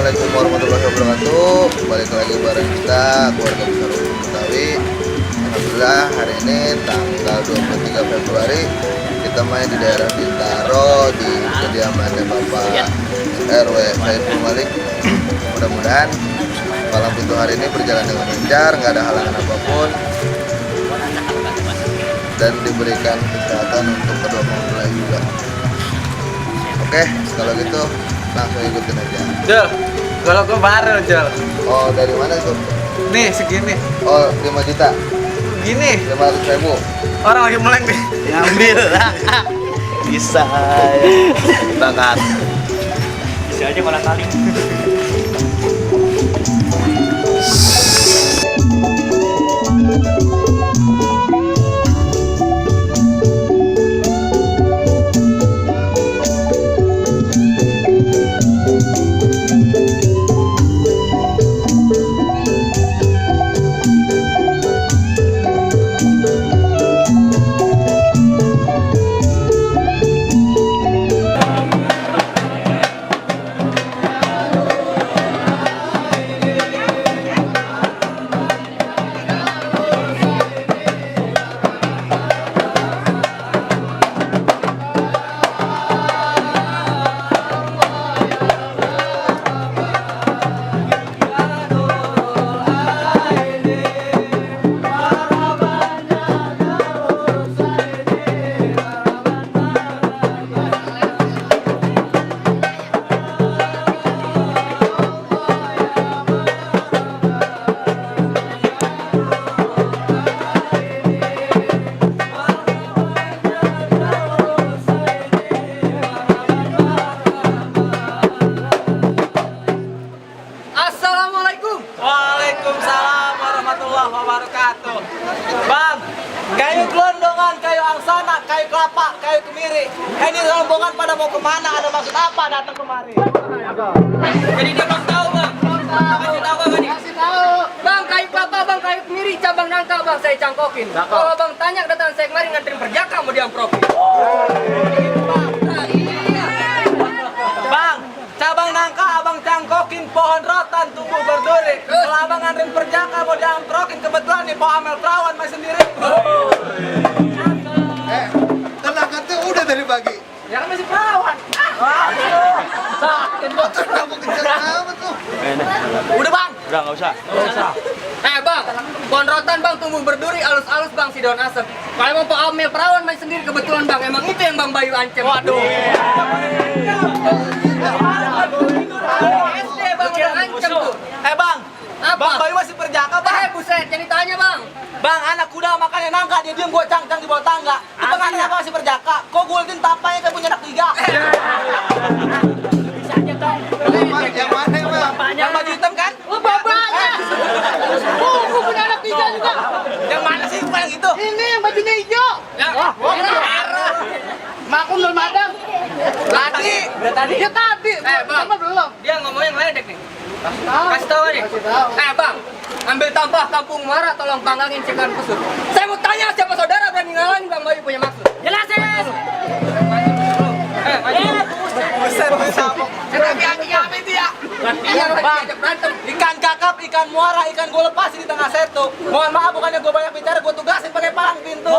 Assalamualaikum warahmatullahi wabarakatuh. Balik lagi bareng kita keluarga besar Umum Betawi. Alhamdulillah hari ini tanggal 23 Februari kita main di daerah Bintaro di kediamannya Bapak RW Saiful Malik. Mudah-mudahan malam pintu hari ini berjalan dengan lancar, nggak ada halangan apapun, dan diberikan kesehatan untuk kedua mempelai juga. Oke, kalau gitu langsung ikutin aja. Jol, kalau gue barel Jol. Oh, dari mana itu? Nih segini. Oh, 5 juta. Gini. 500.000. Orang lagi meleng nih. Ambil. Bisa banget. Bisa aja malah kali. Waalaikumsalam warahmatullahi wabarakatuh. Bang, kayu gelondongan, kayu angsana, kayu kelapa, kayu kemiri. Ini rombongan pada mau kemana? Ada maksud apa datang kemari? Jadi dia bang tahu bang. Kasih tahu bang. Kasih tahu. Bang kayu kelapa bang, kayu kemiri, cabang nangka bang saya cangkokin. Kalau bang tanya datang saya kemarin nganterin perjaka mau diamprokin. Bang, cabang nangka abang cangkokin, pohon rotan tumbuh berduri. Kalau abang nganterin perjaka mau diamprokin, kebetulan nih Pak Amel perawan main sendiri. Tenang kan tuh udah dari pagi. Ya kan masih perawan. Sakit Motor kamu kenceng amat tuh. Udah bang. Udah nggak usah. Bang, pohon rotan bang tumbuh berduri, alus-alus bang si daun asem. Kalau mau Pak Amel perawan main sendiri kebetulan bang, emang itu yang bang Bayu ancam. Waduh. SD bang udah ancam tuh. Bang. Apa? Bang Bayu masih perjaka bang. Buset, yang ditanya bang. Bang, anak kuda makannya nangka, dia diem gua cang-cang di bawah tangga. Itu pengantin apa masih perjaka? Kok gultin tapanya kayak punya anak 3? Bisa aja bang. Yang mana emang? Yang baju hitam kan? Oh bapaknya. Gua punya anak 3 juga. Yang mana sih yang itu? Ini yang bajunya hijau. Merah. Makum belum ada. Tadi. Udah tadi. Dia tadi. Bang. Sama belum. Dia ngomongnya ngeledek nih. Kasih tahu nih. Bang, ambil tampah kampung Muara, tolong panggangin cekan kusut. Saya mau tanya siapa saudara berani ngalangin Bang Bayu punya maksud. Jelasin. Buset, buset. Hati-hati apa itu ya? Iya, Bang, berantem. ikan kakap, ikan muara, ikan gue lepasin di tengah setu. Mohon maaf bukannya gue banyak bicara, gue tugasin pakai palang pintu.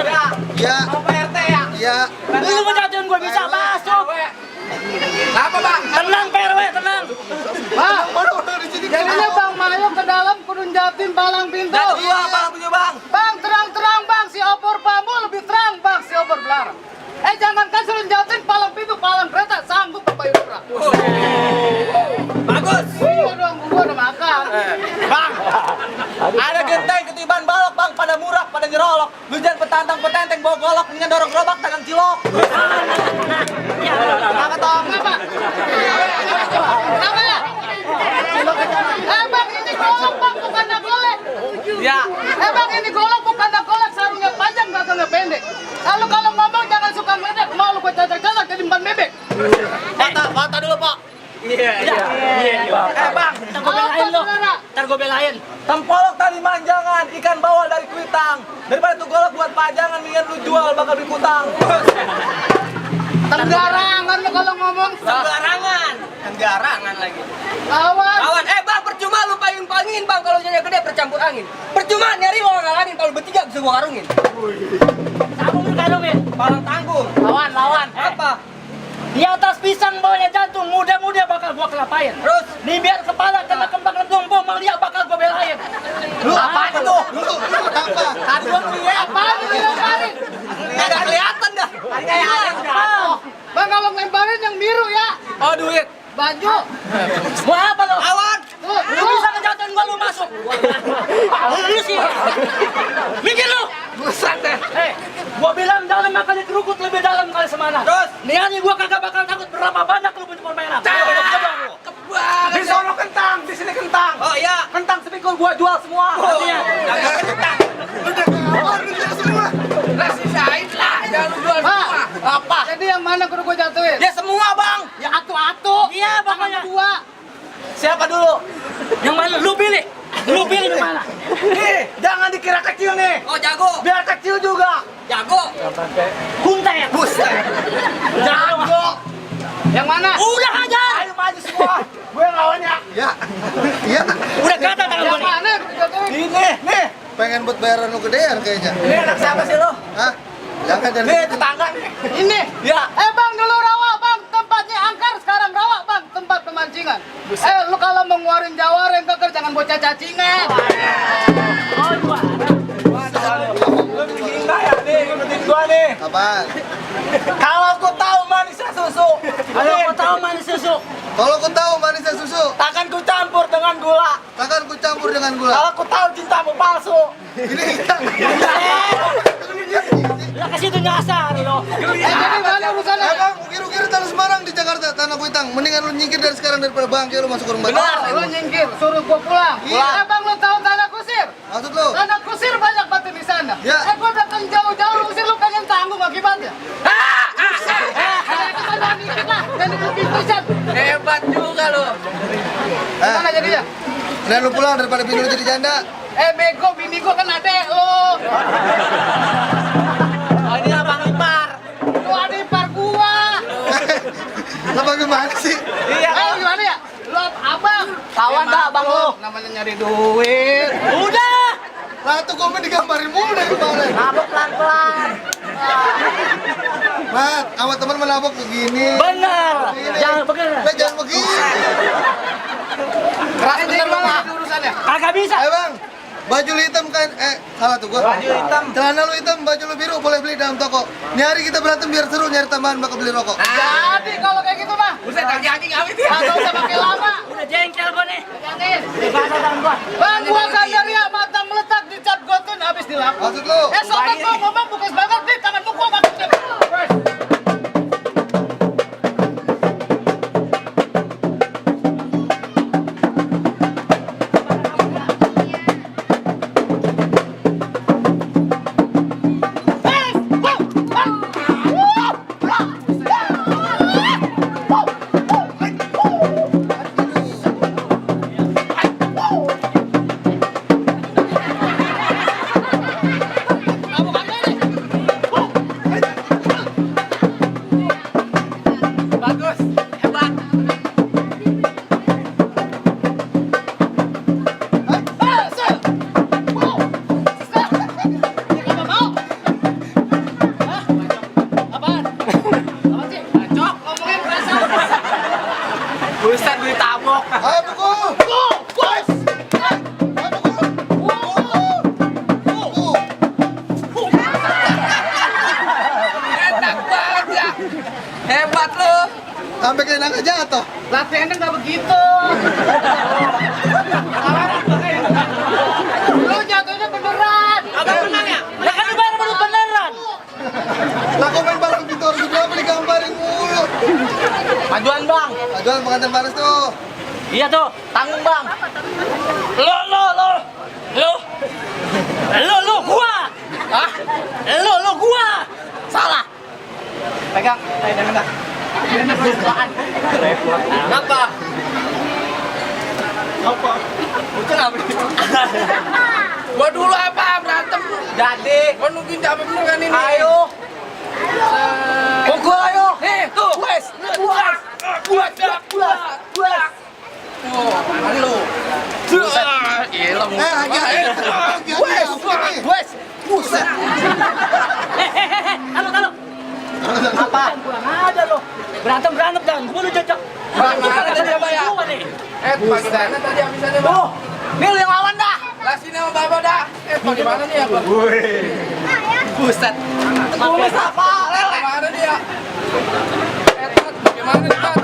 Ya. Ya, Apa RT ya? ya. Lu mencatin gue bisa masuk. Apa bang? Tenang PRW, tenang. Pak, jadinya Bang Mayo ke dalam kudu jawabin palang pintu. Dan gua palang punya bang. Bang, terang-terang Bang, si opor bambu lebih terang Bang, si opor belarang. Jangankan suruh jawabin palang pintu, palang kereta sanggup Bapak Bayu Pura. Bagus. Iya dong, gua udah makan. Bang, ada genteng ketiban balok bang, pada murah, pada nyerolok. Lu jangan petantang-petenteng bawa golok, mendingan dorong gerobak dagang cilok. Kenapa tong? Kenapa? Kenapa ya? Bang, ini golok Bang, bukan golek. Ya. Bang, ini golok bukan golek, sarungnya panjang, gagangnya pendek. Lalu kalau ngomong jangan suka medek, mau lu gua cacak-cacak jadi ban bebek. Kata dulu pak. Iya. Bang, Ntar gue belain lo. Ntar gue belain. tempolok tali manjangan, ikan bawal dari kuitang. Daripada tuh golok buat pajangan, mendingan lu jual bakal beli kutang. Tenggarangan lo kalau ngomong. Tenggarangan lagi. Lawan. Lawan, bang, percuma lu payung-payungin bang kalau jadinya gede bercampur angin. Percuma nyari mau ngalangin kalau bertiga bisa gua karungin. Tanggung lu karungin. Palang tanggung. Lawan. Apa? Di atas pisang bawahnya jantung, muda-muda bakal gua kelapain. Terus? Nih biar kepala kena kembang lentung, bom Malia bakal gua belain. Lu apaan itu? Lu apa? Kadang lu ya. Apaan lu lemparin? Nggak kelihatan dah. Bang kalau lemparin yang biru ya. Oh duit. Baju. Gua apa lo? Awan. Lu bisa ngejatuhin gua, lu masuk. Lu sih. Mikir lu. Buset deh. Gua bilang dalam makanya kerukut lebih dalam kali semana. Terus? Nih gua kagak bakal takut berapa banyak lu punya permainan. Di sono kentang, di sini kentang. Oh iya. Kentang sepikul gua jual semua. Artinya. Dagang kentang. Udah kawan, udah semua. Lah sisain lah, jangan lu jual semua. Apa? Jadi yang mana kudu gua jatuhin? Ya semua bang. Ya atu-atu. Iya pokoknya. Dua. Siapa dulu? Yang mana? Lu pilih. Lu pilih yang mana? Nih, jangan dikira kecil nih. Oh jago. Biar kecil juga. Jago. Kuntet. Buset. Jago. Yang mana? Udah hajar. Ayo maju semua. Gue yang lawannya. Ya. Iya. Udah kata tangan gua Yang nih. mana kudu jatuhin? Nih. Pengen buat bayaran lu gedean kayaknya. Ini anak siapa sih lo? Hah? Jangan jadi. Nih, tetangga nih. Ini. Ya. Bang dulu rawa bang, tempatnya angker sekarang rawa bang, tempat pemancingan. Lu kalau mau ngeluarin jawara yang keker jangan bocah cacingan. Oh, gua. Lu bikin enggak ya? Nih, ikutin gua nih. Apaan? Kalau aku tahu manisnya susu. Kalau gua tahu manis susu. Kalau ku tahu manisnya susu, Takkan ku campur dengan gula. takkan ku campur dengan gula. Kalau ku tahu cintamu palsu. Ini kan. Lah ke situ nyasar lo. Jadi mana urusannya? Emang ukir-ukir tanah Semarang di Jakarta, tanah kuitang. Mendingan lu nyingkir dari sekarang daripada bangke lu masuk ke rumah. Lu nyingkir, suruh gua pulang. Iya. Bang lu tahu tanah kusir? Maksud lu? Tanah kusir banyak batu di sana. Ya. Gua datang jauh-jauh lu usir lu pengen tanggung akibatnya. Kita dikit lah, dan dikit pusat. Hebat juga lu. Gimana jadinya? Dan lu pulang daripada bini lu jadi janda. Bego, bini gua kan adek lu. Oh, ini abang ipar. Lu adek ipar gua. Lah bagaimana sih? Iya. Gimana ya? Lu abang. Kawan dah abang lu. Namanya nyari duit. Udah. Lah tuh komen digambarin mulu dari kemarin. Mabuk pelan-pelan. Mat, sama teman menabok begini. Benar. Jangan begitu. Lah jangan begini. Keras bener lu urusannya. Kagak bisa. Bang, baju lu hitam kan? Salah tuh gua. Baju hitam. Celana lu hitam, baju lu biru boleh beli dalam toko. Ini hari kita berantem biar seru nyari tambahan bakal beli rokok. Jadi kalau kayak gitu mah, Buset daging awet ya. kagak usah pakai lama. Udah jengkel gua nih. Jangan. Bahasa tangan gua. Bang, gua Gandaria mata meletak di cat gotun habis dilapuk. Maksud lu? Sobat gua ngomong bukas banget nih tanganmu gua enggak bisa. Bagus. Hebat. Buset gue tabok. Ayo pukul. Enak banget ya. Hebat lu. Sampai kayak nangka jatuh. Latihannya nggak begitu. Lu jatuhnya beneran. Abang menang ya? Ya kan baru baru beneran. Lah komen barang pintu harus berapa digambarin mulu. Majuan bang. Jual pengantin Paris tuh. Iya tuh. Tanggung bang. Lo gua. Hah? Lo gua. Salah. Pegang. Jangan. Kenapa? Apa? Itu nggak begitu. Gua dulu apa berantem? Jadi. Gua nungguin capek bener kan ini. Ayo. Pukul ayo. Nih Halo. Apa? Kurang ada lo. Berantem jangan dulu cocok. Mana tadi apa ya? Pakistana tadi habisannya bang. Mil yang lawan dah. Lah sini sama Baba dah. Di mana nih apa? Buset. Kumis apa? Lele. Mana dia? Gimana nih Pat?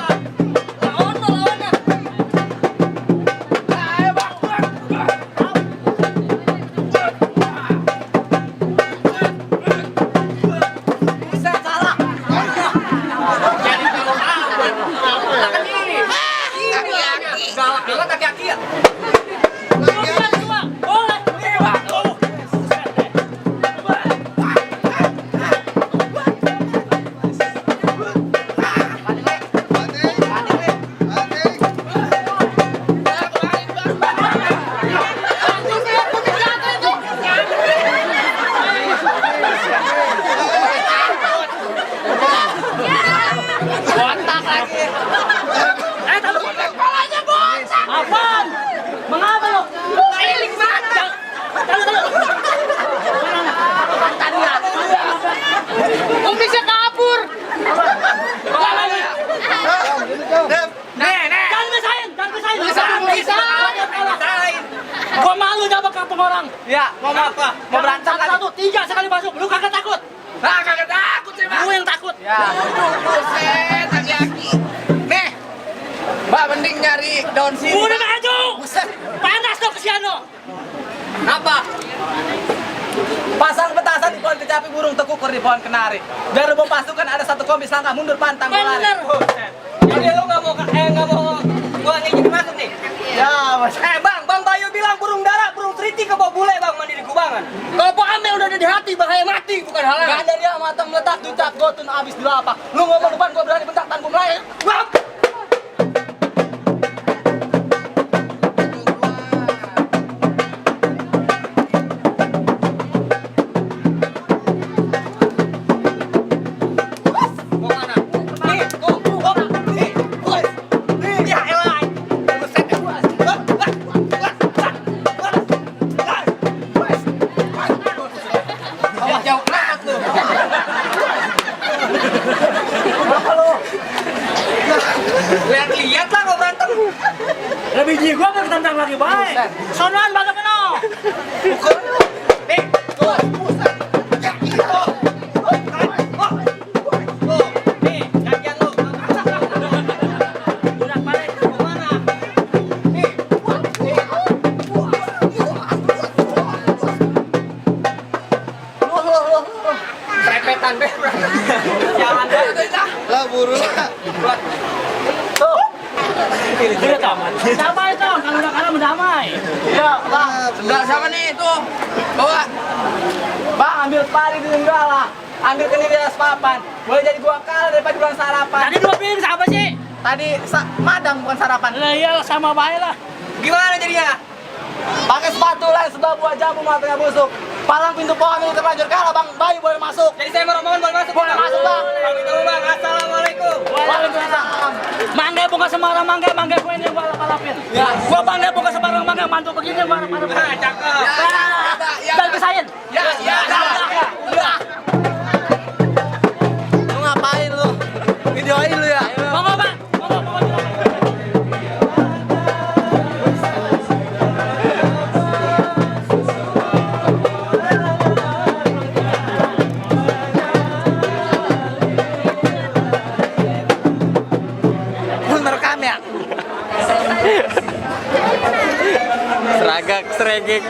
Lawannya. Ayo bang. Buset salah. Jadi kalau galak kaki-kaki ya. Apaan? Mengapa lo? Kailing banget. Kumisnya kabur. Jangan besain. Gua malu sama kampung orang. Ya, mau apa? Mau berantem kan? Satu, tiga sekali masuk. Lu kagak takut? Ah, kagak takut sih bang. Lu yang takut. Ya, buset, aki-aki. Nih, Mbak mending nyari daun sini. Udah maju. Panas lo kesian lo. Apa? Pasang petasan di pohon kecapi burung tekukur di pohon kenari. Biar mau pasukan ada satu komis langkah mundur pantang berlari. Bener. Jadi lu nggak mau gua ngizin masuk nih. Ya, Mas. Bang Bayu bilang burung dara, burung triti ke bawah bule bang mandi di kubangan. Kalau Pak Amel udah ada di hati, bahaya mati bukan halangan. Gak ada dia mata meletak ducak gotun abis di lapak. Lu ngomong depan gua berani bentak tanpa melayang. Bang. Lihat lah kau berantem. Lebih ji gua kan tantang lagi baik. Sonoan banget no. Ukur. Nih, tuh, pusat. Ya, itu. Nih, gantian lu. Udah balik ke mana? Nih. Repetan deh. Jangan deh. Lah buru lah. Tuh. Udah tamat. Damai dong, kalau udah kalah mendamai. Iya, Bang. Sebelah siapa nih tuh? Bawa. Bang, ambil pari di Nenggala. Ambil ke di atas papan. Boleh jadi gua kalah daripada bilang sarapan. Tadi dua piring siapa sih? Tadi madang bukan sarapan. Lah iyalah sama baik lah. Gimana jadinya? Pakai sepatu lain sebab buah jamu matanya busuk. Palang pintu pohon ini terlanjur kalah Bang Bayu boleh masuk. Jadi saya mau mohon boleh masuk. Boleh masuk Bang. Pamit dulu Bang. Assalamualaikum. Waalaikumsalam. Mangga bukan sembarang mangga gue ini yang gua lapin. Ya. Gua bangga bukan sembarang mangga, mantu begini yang gua lapin. Cakep. Dan kesayin. Ya. Udah. Lu ngapain lu? Videoin lu ya. Monggo Bang. Merekam ya? Seragak, seregek.